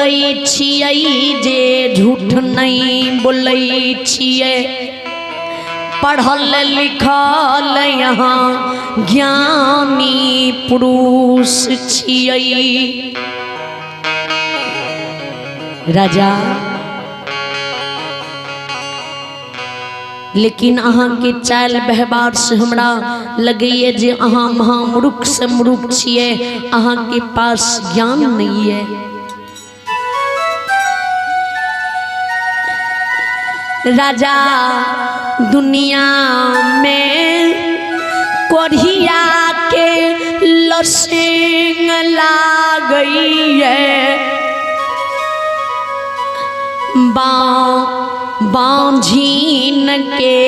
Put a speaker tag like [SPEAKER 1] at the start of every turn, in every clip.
[SPEAKER 1] बोलै छियै जे झूठ नहीं बोलै छियै। पढ़ल लिखल यहाँ ज्ञानी पुरुष छियै। राजा, लेकिन अहाँके चालि व्यवहार से हमरा लगैए जे अहाँ महामूर्ख से मूर्ख छियै, अहाँके पास ज्ञान नहीं है। राजा, दुनिया में कोढ़िया के लसिंग लागैए, बाँझिन के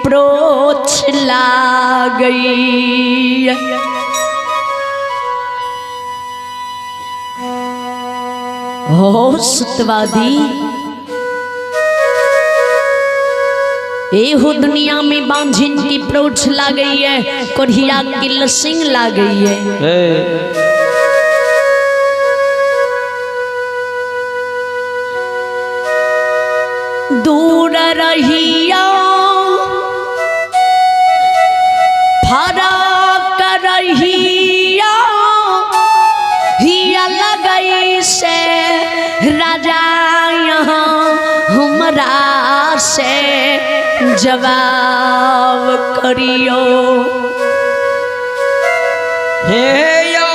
[SPEAKER 1] प्रोछ लागैए। हो सत्यवादी, एहो दुनिया में बांझिन की प्रोछ लागई है, कोढ़िया की लसिंग लागई है। दूर रहिया फराक रहिया, हिया लगई से राजा यहाँ हमरा से जवाब करियो।
[SPEAKER 2] हे यौ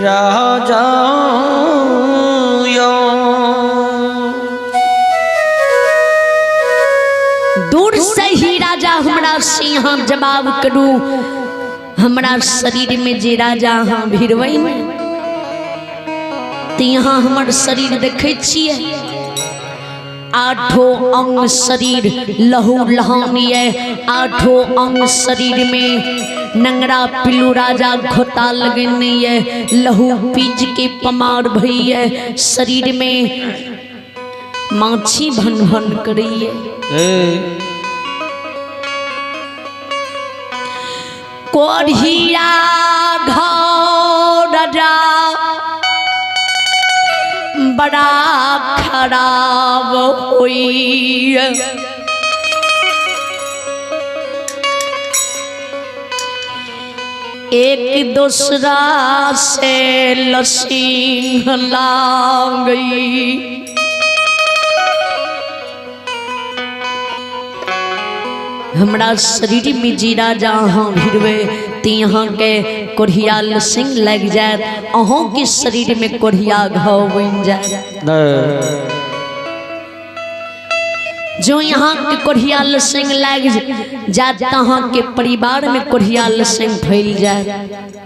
[SPEAKER 2] राजा यौ,
[SPEAKER 1] दूर से ही राजा हमरा से यहाँ जवाब करू। हमरा शरीर में जे राजा अहाँ भिड़बै ने, तऽ यहाँ हमर शरीर देखै छियै, आठो अंग शरीर लहू लहान ये, आठो अंग शरीर में नंगरा पिल्लू राजा घोता लगने ये, लहू पीज के पमार भई शरीर में माछी भन भन करिए। कोढ़िया घाव राजा बड़ा खराब हुई, एक दूसरा से लसीन ला गई। हमरा शरीर में जी राजा अहाँ भिड़बै तऽ अहाँके कोढ़िया लसिंग लागि जायत, अहूँके शरीर में कोढ़िया घाव बनि जायत। जो यहाँ के कोढ़िया लसिंग लागि जायत तऽ अहाँके परिवार में कोढ़िया लसिंग फैल जायत।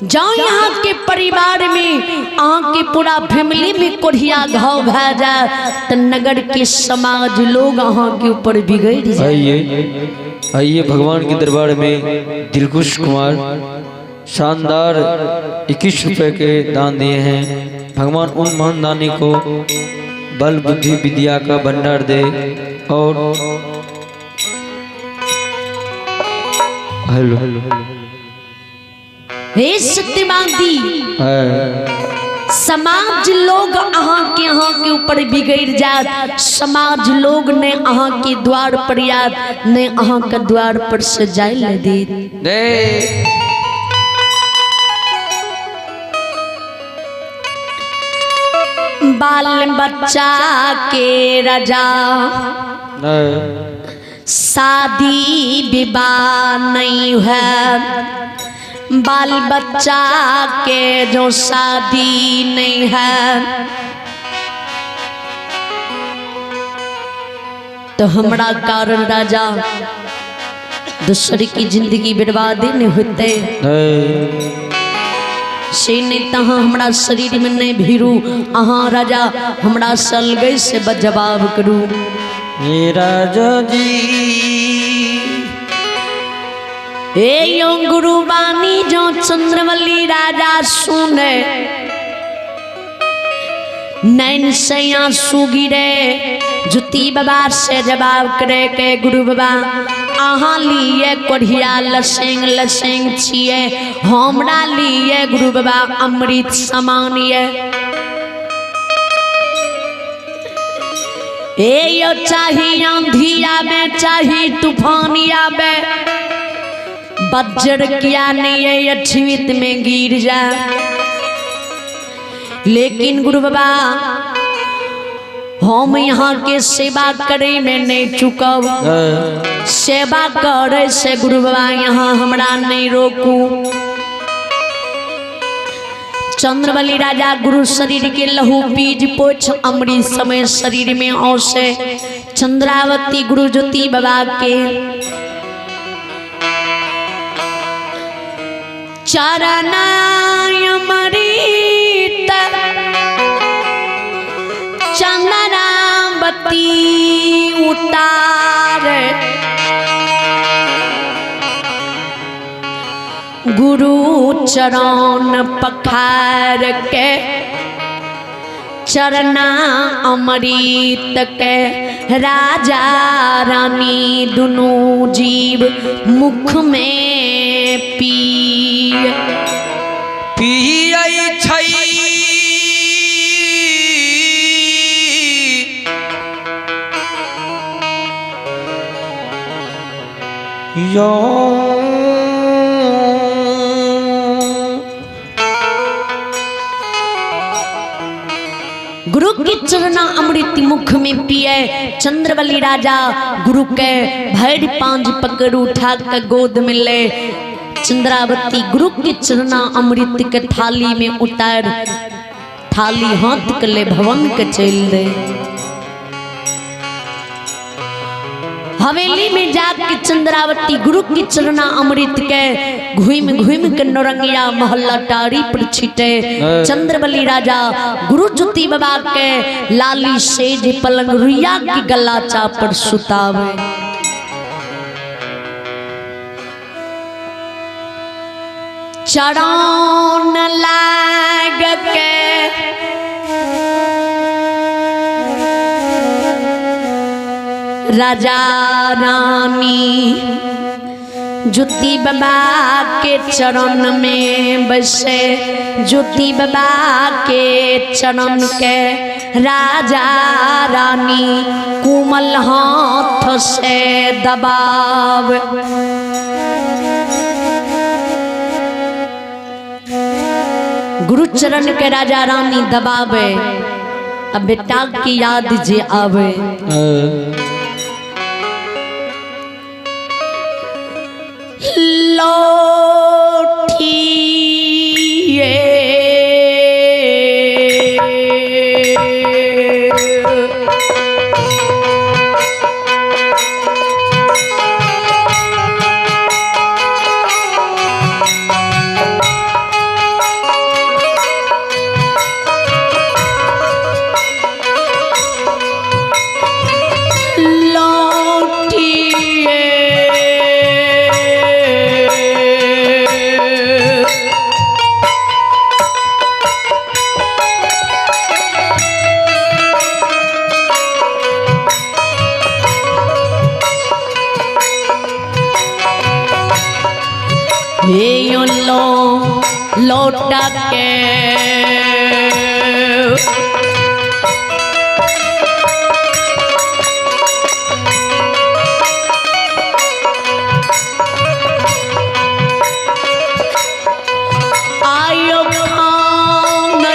[SPEAKER 1] जाओ यहाँ के परिवार में अहाँ के पूरा फैमिली में कोढ़िया घाव भए जाए तो नगर के समाज लोग अहाँ के ऊपर बिगड़ जाए।
[SPEAKER 2] आइए आइए भगवान के दरबार में दिलकुश कुमार शानदार 21 रुपए के दान दिए हैं। भगवान उन महान दानी को बल बुद्धि विद्या का भंडार दे। और हेलो
[SPEAKER 1] हे सत्यवादी, समाज लोग अहाँ के अहाँ के ऊपर बिगड़ जात, समाज लोग ने अहाँ के द्वार पर आयत, ने अहाँ के द्वार पर से जाय ले देत। बाल बच्चा के राजा शादी विवाह नहीं है, बाल बच्चा के जो शादी नहीं है तो हमरा कारण राजा दूसरे की जिंदगी बर्बाद नहीं होते। से नहीं तहाँ हमरा शरीर में नहीं भीरू, अहाँ राजा हमरा सलगै से जवाब करू।
[SPEAKER 2] हे राजा जी,
[SPEAKER 1] हे यो गुरुबानी जो चंद्रवली राजा सुने नैन से आंसू गिरे। जुती बाबा से जवाब करे के गुरु बाबा अहाँ लिए कोढ़िया लसेंग लसेंग छिए, हमरा लिए गुरु बाबा अमृत समान ये। ए यो चाही आंधी आवे चाही तूफान आवे, बज्जर किया नहीं है अछवित में गिर जा। लेकिन गुरु बाबा हम यहाँ के सेवा करे में नहीं चुकब, सेवा करे से गुरु बाबा यहाँ हमरा नहीं रोकू। चंद्रबली राजा गुरु शरीर के लहू बीज पोछ अमृत समय शरीर में औसे चंद्रावती गुरु ज्योति बाबा के चरण अमृत चंद्रावती उतार गुरु चरण पखार के चरना अमृत के राजा रानी दुनू जीव मुख में पी
[SPEAKER 2] पियै छै यो
[SPEAKER 1] गुरु के चरना अमृत मुख में पिए चंद्रबली राजा गुरु के भैर पांच पकड़ उठा के गोद में ले चंद्रावती गुरु के चरना अमृत के थाली में उतार थाली हाथ के ले भवन के चल दे। हवेली में जाके चंद्रावती गुरु की चरना अमृत के घूम घूम के नौरंगिया मोहल्ला टारी पर छिटे चंद्रबली राजा गुरु ज्योति बाबा के लाली सेज पलंग रुइया की गला पर सुतावे। चरण लाग के राजा रानी ज्योति बाबा के चरण में बसे, ज्योति बाबा के चरण के राजा रानी कोमल हाथ से दबाव। गुरु चरण के राजा रानी दबावे, अब बेटा की याद जे आवे। लौटिए लौटिए हे यो लो लौटा के आयो खानैयो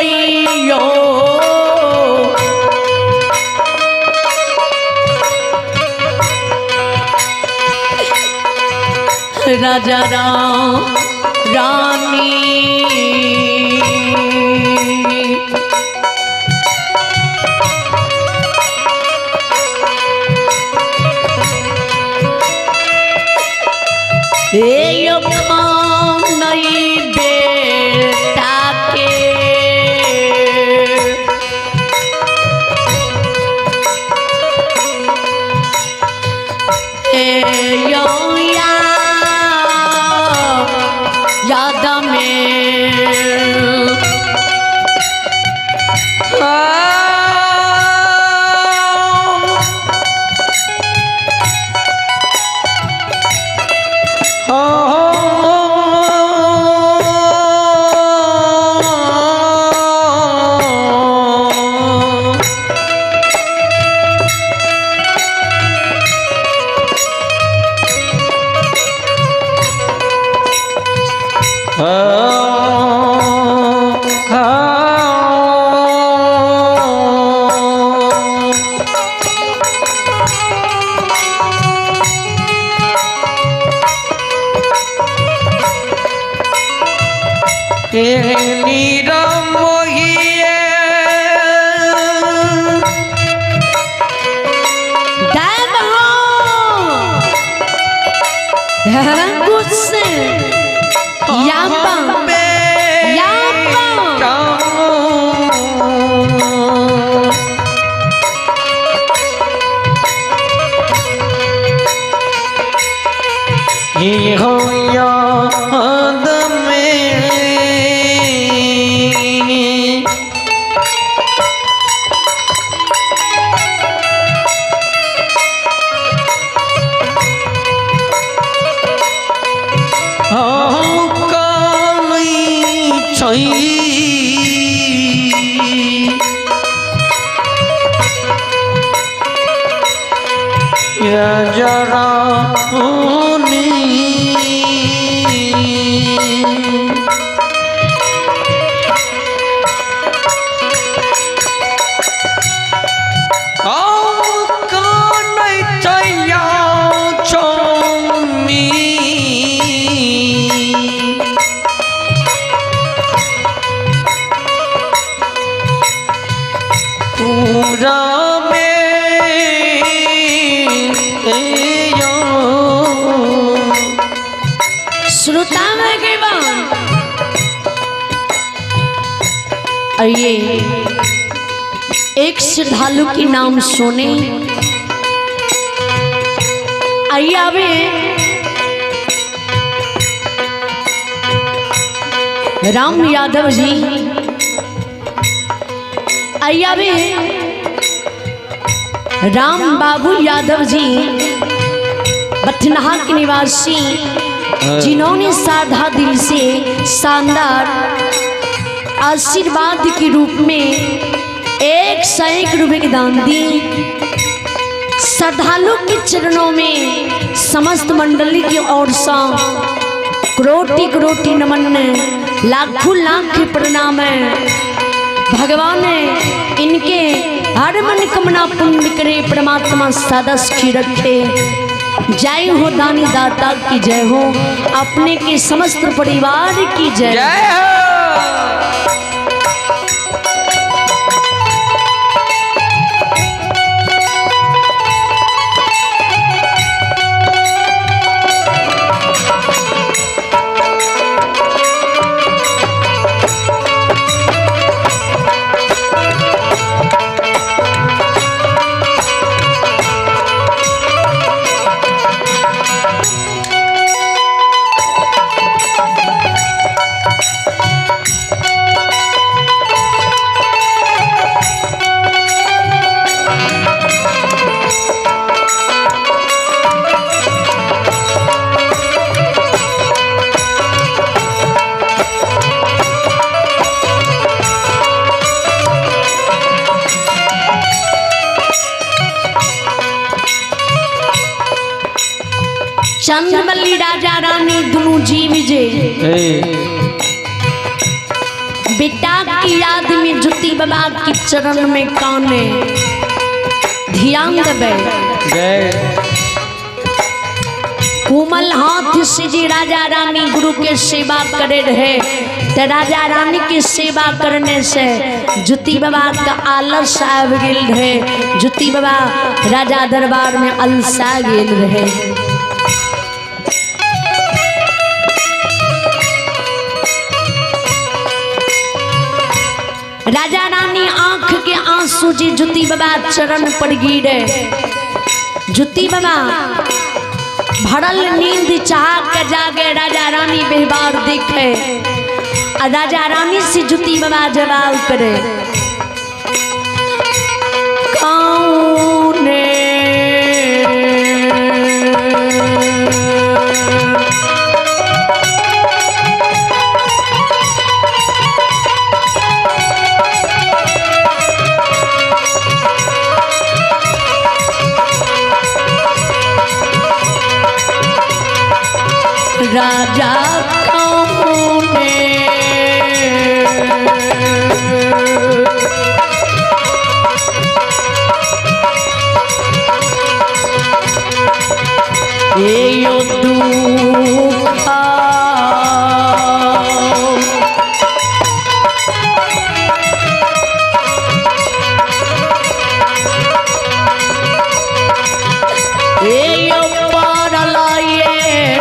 [SPEAKER 1] राजा राम रानी हे यो खानई बेटा के ए यो याद में
[SPEAKER 2] आ
[SPEAKER 1] दैव हो गुस्से यापा यापा।
[SPEAKER 2] ये हो याद में रानी। पूरा में
[SPEAKER 1] श्रोता भगवान, और ये एक श्रद्धालु के नाम सुने। आइए आवे राम यादव जी, आइए आवे राम बाबू यादव जी, बथनाहा के निवासी, जिन्होंने साधा दिल से शानदार आशीर्वाद के रूप में 101 रुपये के दान दी। श्रद्धालु के चरणों में समस्त मंडली की ओर से करोटि करोटि नमन, लाखों लाख प्रणाम है। भगवान इनके हर मन कामना पुण्य करे, परमात्मा सदा सुखी रखे। जय हो दानी दाता की जय हो, अपने के समस्त परिवार की जय।
[SPEAKER 2] जय हो।
[SPEAKER 1] चंद्रमल्ली राजा रानी दुनू जीव जे बेटा की याद में जुती बाबा के चरण में काने ध्यान देवे।
[SPEAKER 2] जय।
[SPEAKER 1] कोमल हाथ से जी राजा रानी गुरु के सेवा करे रहे, तो राजा रानी की सेवा करने से जुती बाबा का आलस आब गेल रहे। जुती बाबा राजा दरबार में अलसा गेल रहे। राजा रानी आंख के आंसू जी जुती बाबा चरण पर गिरे। जुती बाबा भरल नींद चाह के जागे, राजा रानी व्यवहार देखे आ राजा रानी से जुती बाबा जवाब करे। कौने राजा कौन हे यो दुख हे यो पड़ल ये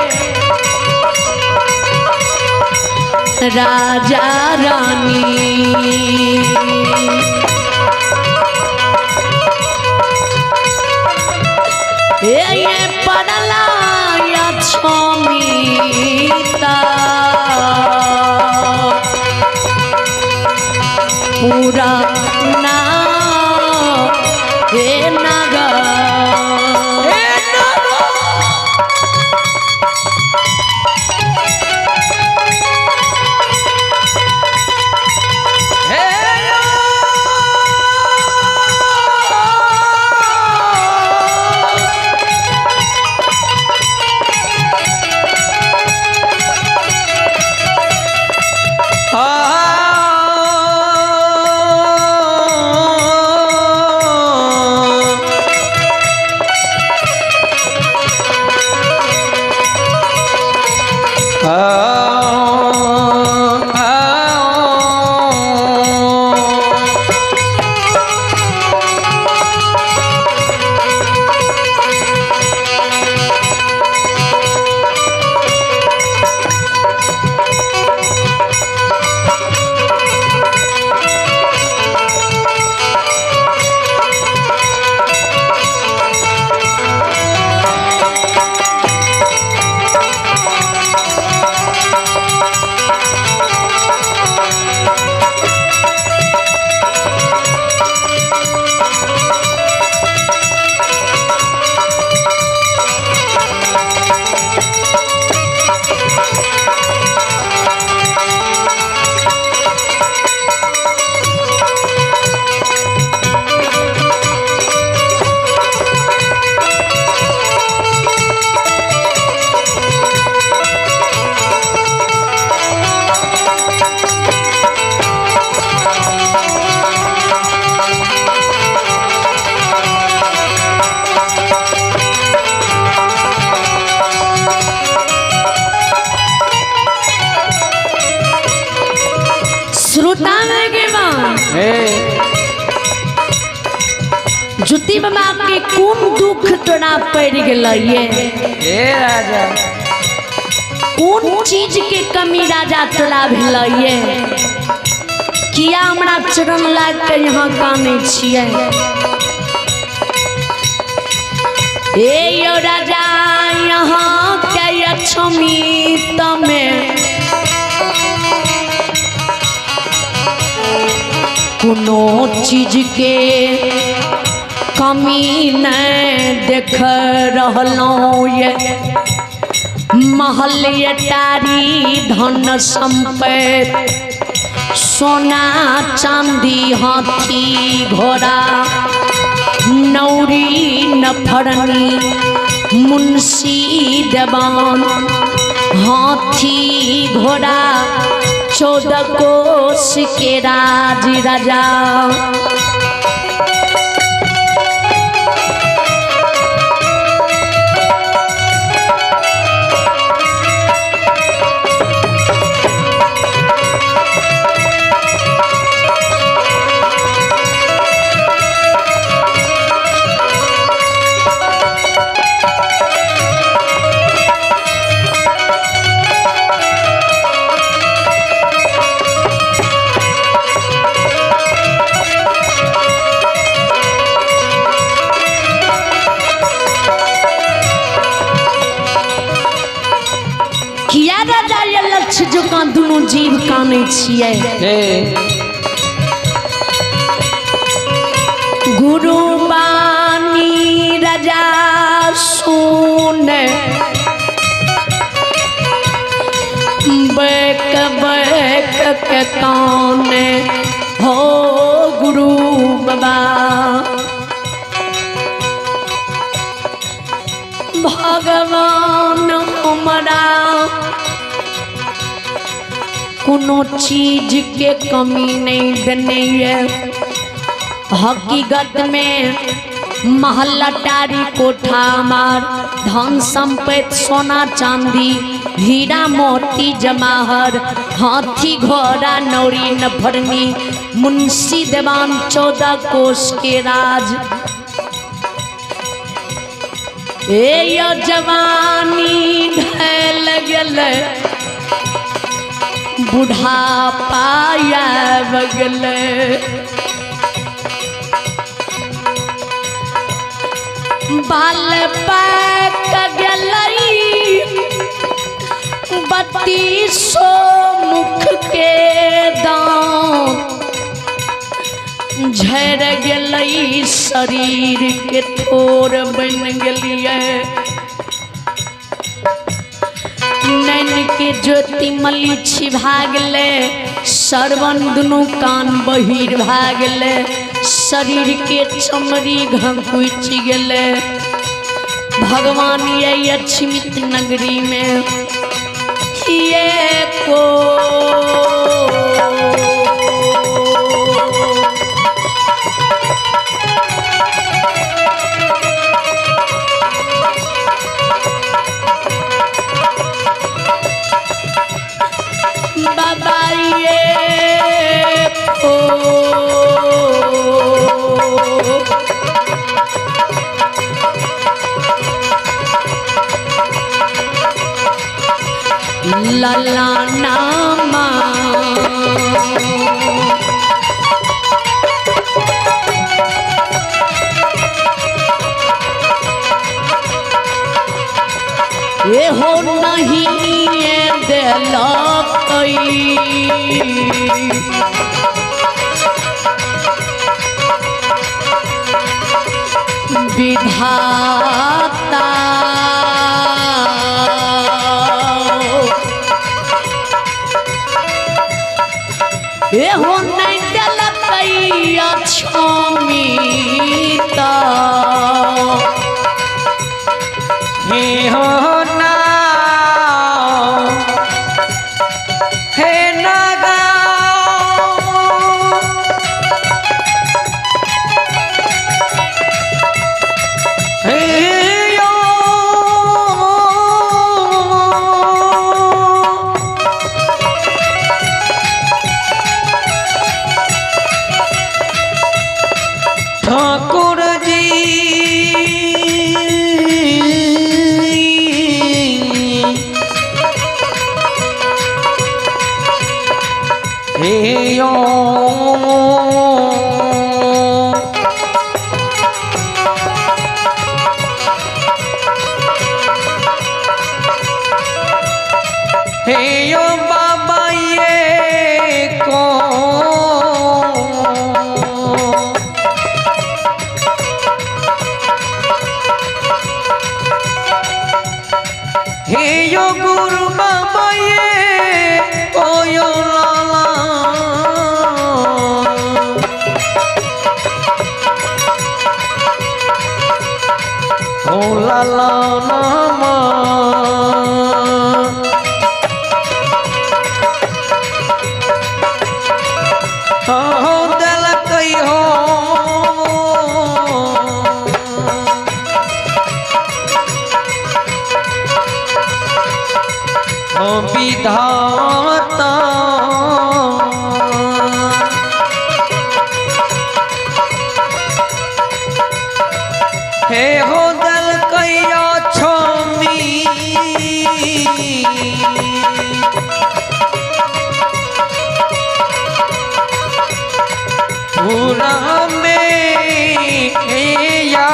[SPEAKER 1] राजा रानी। हे ये पड़ल या छमिता पूरा ना हे नगर। श्रोता में के माँ ज्योति बाबा के कोन दुख तोरा पड़ गेल ये?
[SPEAKER 2] हे राजा,
[SPEAKER 1] कोन चीज के कमी राजा तोरा भेल ये? किया हमरा चरण लाग के यहाँ कानै छियै? ए यो राजा, यहाँ के अक्षमित में कोनो चीज के कमी नहीं देख रहलहुँ ये। महल अटारी धन संपत्ति सोना चांदी हाथी घोड़ा नौरी नफरनी मुंशी देवान हाथी घोड़ा 14 कोस के राज राजा। किया राजा ये लक्ष्य जकाँ दुनू जीव कानै छियै? गुरु बानी राजा सुन बैक बैक के कान हो गुरु बाबा। भगवान हमरा कोनो चीज के कमी नहीं देने ये। हकीकत में महल अटारी कोठा मार, धन संपत्ति सोना चांदी हीरा मोती जमाहर, हाथी घोड़ा नौरी नफरनी, मुंशी देवान 14 कोस के राज। ए यो जवानी ढल गेल, बुढ़ापा आबि गेलै। बाल पाक गेलै 32 मुख के दाम, झड़ गेलै शरीर के थोर बन गेलियै। नैन के ज्योति मलिछी भए गेलै, श्रवण दुनू कान बहिर भए गेलै, शरीर के चमड़ी घकुचि गेलै। भगवान ये अक्षमित नगरी में ये को बाबा ये को लला नामा। ये हो नहीं देलकै, विधाता ए हो नहीं देलकै अक्षमिता।
[SPEAKER 2] हे हो ना हे नागा, हे यो ठाकुर जी, हे यो हे यो बाबा ये को हे यो गुरु बाबा ये ओ यो लाला, ओ लाला नामा। हो देलकै हो हो विधाता, हे हो देलकै अक्षमी। पूरा में या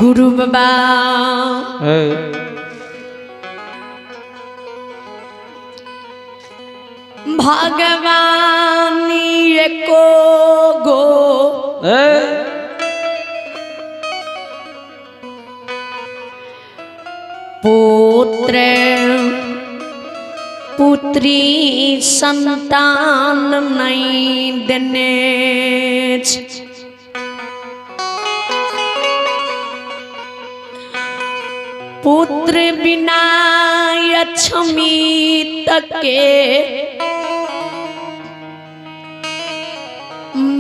[SPEAKER 1] गुरु बाबा भगवान एको गो पुत्र पुत्री संतान नहीं देने छ। पुत्र बिना अक्षमित के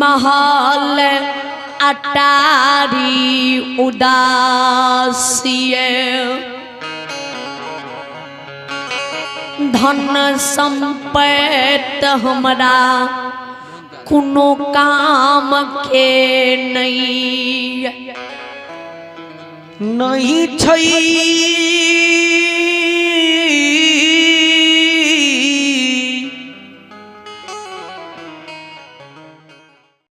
[SPEAKER 1] महल अटारी उदासिए धन संपत्ति हमरा कोनो काम के नहीं
[SPEAKER 2] नहीं छै।